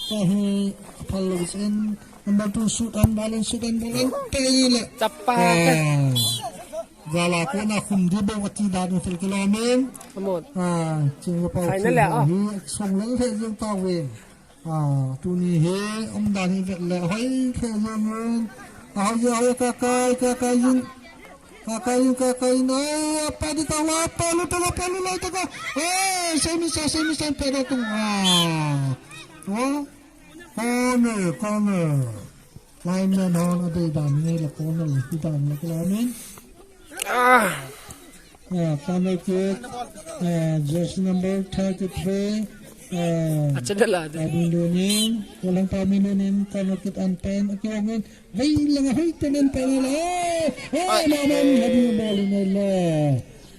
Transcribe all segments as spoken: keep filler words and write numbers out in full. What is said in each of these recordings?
Ahi, aphal lou in, number two shoot an ball in, shoot an ball in, pe le. Chapa. Ah. Jala kona khum di bou ati dan in fel kilom in. Amon. Ah, ching pa final le, ah. Hi, song le le jeng ta ve. Ah, tuni hi, um dan hi vet le, hoi, fe jeng in. Ah, hoi, hoi, ka kai, ka kai jeng. Kakain, kakain. Ai, apa di tawa, apa lu, tawa, apa lu, lai taka. Eh, semi sa, semi sa, pero tung. Ah. Oh. Corner, corner. Lineman hon a dei dan ni le corner, di dan ni kila ni. Ah. Ah, corner kick. Ah, jersey number thirty-three. Ah, Achadala de. Abin Lunin. Walang pa Minunin, corner kick and pen. Okay, okay. Vei langa hoi tenen pe le. Eh, eh, ai, mama, eh. Hadi ball in le.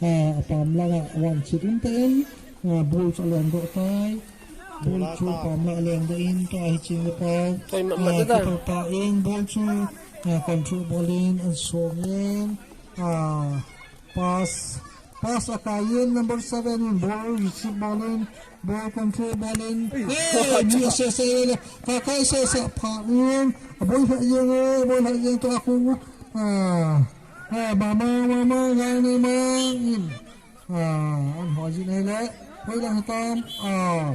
Ah, apam langa one chip in pen. Ah, ball chu aleng doh tai. Ball chu apam langa aleng doh in, tua hi ching le pa. Toi ma, ma, ah, da. Keeper pa in ball chu, ah, control ball in, an song in. Ah, Pass. Pass akai in, number seven in ball, receive ball in, ball control ball in. Hey, eh, ni ase se le. Kakai se se pa in. Aboi ha yeng, eh, aboi ha yeng to aku. Ah. Ah, mama, mama, yang ni ma in. Ah, an ho jin le. Hoi lang tam. Ah.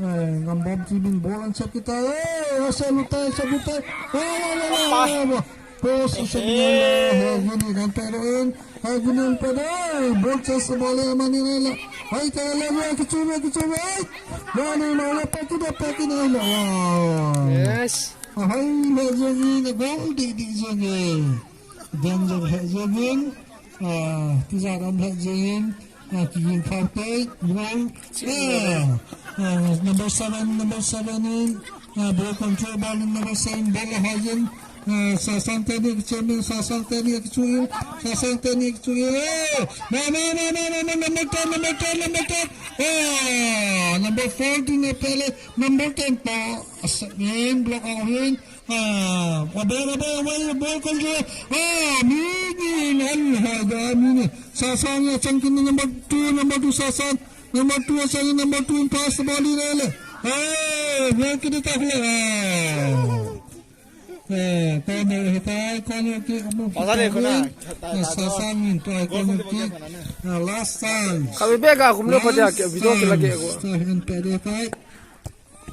Eh, Ngambom team in ball an chep kit tai. Eh, asa lut tai, asa lut tai. Eh, la, la, la, la, la. Post asa lut tai. Eh, Hegin in an pe doh in. Hegin in pe doh in. Ball chase ball le mani le le. Hai ta le le kichu le kichu le. Mani ma le pe kit pe kit le. Wow. Yes. Ahai le jeng in goal di di jeng in. Danger he jeng in. Ah, tijat um he jeng in. Ah, kiging khao te, goal. Ah, ah, number seven, number seven in. Ah, ball control ball in number seven, ball hajin. Ah, Sasang teni kicheming, Sasang teni kichuin, Sasang teni kichuin. Eh, na, na, number ten, number ten, number ten. Ah, number fourteen na pele, number ten pa. Asa in, block out in. Ah, abe, abe, abe, ball control. Ah, mini, nan, ha, da, mini. Sasang ya, changkin number two, number two, Sasang. Number two, changkin number two, pass the ball in, ele. Eh, ball kiti tak le. Eh, corner, hita, corner kick, amu. Pasa de, kona. Eh, Sasang in, try corner kick. Ah, last chance. Kami bega, kumlo pa dia, video kila ke ko. Last chance, try and pay the fight.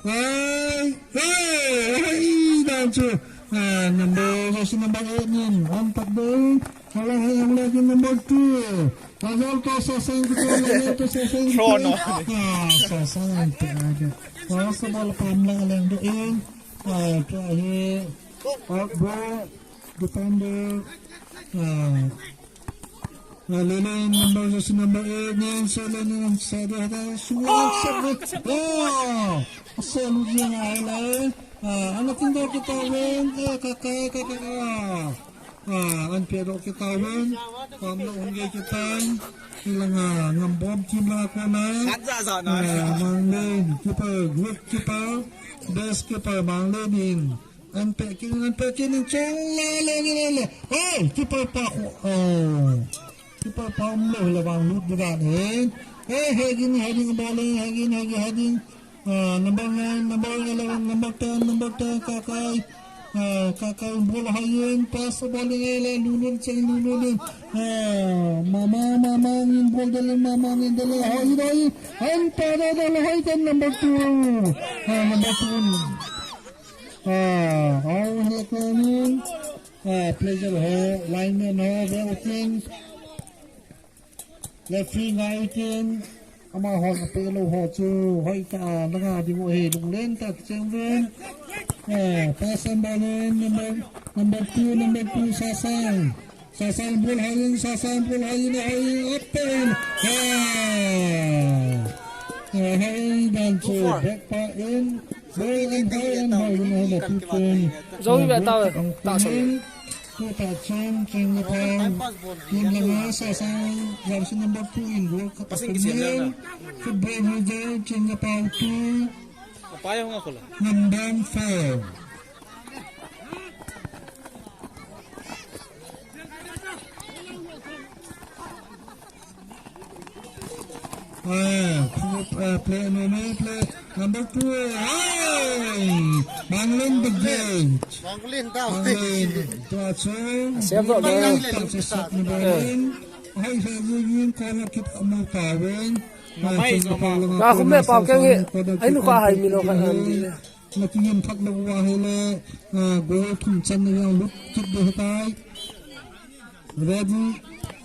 Hey, hey, hey, dan chu. Ah, number, jersey number eight nin. An pat ding. Hala hai ang lagi number two. Pasal to Sasang kita, lagi to Sasang kita. Throw, no. Ah, Sasang ang tia aja. Pasal ball pam lang lang doon. Ah, tua hi. Out ball. Defender. Ah, Lele number, jersey number eight, Nancy Lele, Nancy Lele, Nancy Lele. Oh! Asa lu jeng ahile. Ah, ana tin do kita wen, eh, kaka, kaka, kaka. Ah, an pe do kita wen. Pam lo hung ge kita. Ilanga Ngambom team la kona. Ah, Manglin, keeper, good keeper. Best keeper, Manglin in. An pe kin, an pe kin, in chong la le, le, le, le. Hey, keeper pa ko. Oh. Keeper pa um lo le vang lut de dan he. Hey, Hegin, Hegin ball in, Hegin, Hegin, Hegin. Ah, number nine, number eleven, number ten, number ten, Kakai. Ah, Kakai ball high in, pass ball in, le, Lulun cheng, Lulun in. Ah, Mama, Mama in ball de le, Mama in de le, hoi, hoi. An pa de de le, hoi, ten number two. Ah, number two. Ah, au hela konin. Ah, pleasure ho, lineman ho, ve utin. Referee ngai utin. Amahon apeh lou ho chu, hoitah a, langa ding u ahi, lunglen tah a kicheng uvin. Ah, pass number nine, number, number two, number two, Sasang. Sasang ball high in, Sasang ball high in, high in, up in. Ah. Ah, high in dan chu, back pa in. Ball in, high in, high in, high in, up in. Zong ve ta, ta sa. Two touch in, Chinglapang. Team langa Sasang, jersey number two in goal. Pasing kisi na. Football result, Chinglapang two. Apa yang aku lah? Ngambom four. Ah, play, ah, play, no, no, play. Number two. Ah! Manglen the great. Manglen down. Manglen. Tua chu. Siam doh doh. Tua chu sat ni ba len. Hai sa ju yin ko na kit ko mo ta wen. Ka khum le pau keng he. Ai nu ka hai mi lo ka an di le. Na ki yin thak lo wa he le. Goal thum chan na yang lut kit de tai. Ready.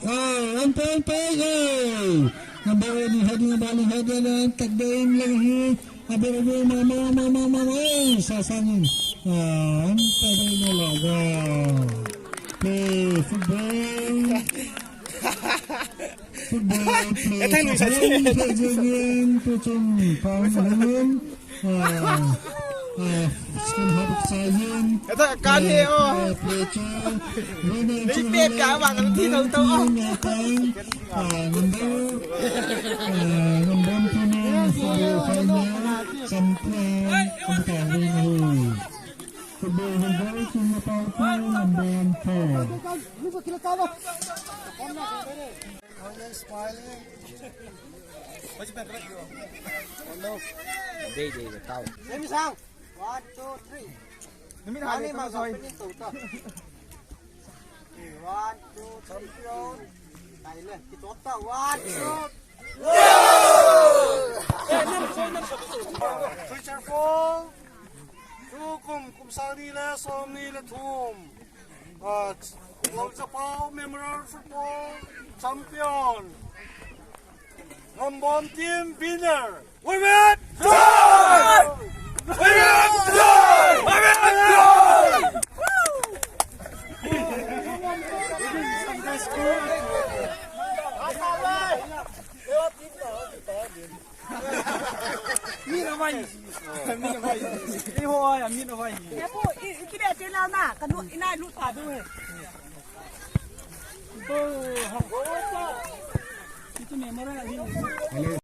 Oh, an poi, an poi, oh. Number one, heading, number one, heading, and tag the in lang hi. Abe, abe, ma, ma, ma, ma, ma, ma, eh, sa, sa, ni. Ah, an poi, na la, wow. Play football. Football, play. Eh, thank you, sir. Football, play, play, play, play. Ah, ah, skin hop sa yin. Ito, kan he, oh. Ah, play cha. Winner. Ni pet ka, wa, nang ti tau tau, oh. Ah, number, ah, number two ni, football final, champion, champion, winner. Football, football, team number two, number four. Smiling. Dei, dei, dei, tau. Semi sang. One, two, three. Nimi na hali ma soi. One, two, three. Champion. Tai le. Kitot ta. One, two. Teacher Paul. Tukum, kum sang ni le, som ni le thum. Ah, Lal Chapao Memorial Football Champion. Ngambon team winner. We will joy! We will joy! We will joy! Min a vai. Min a vai. Ei ho ai, min a vai. Ye po, i, i kile te la na, ka nu, ina lu ta du he. Bo, ha. Itu memorial hi.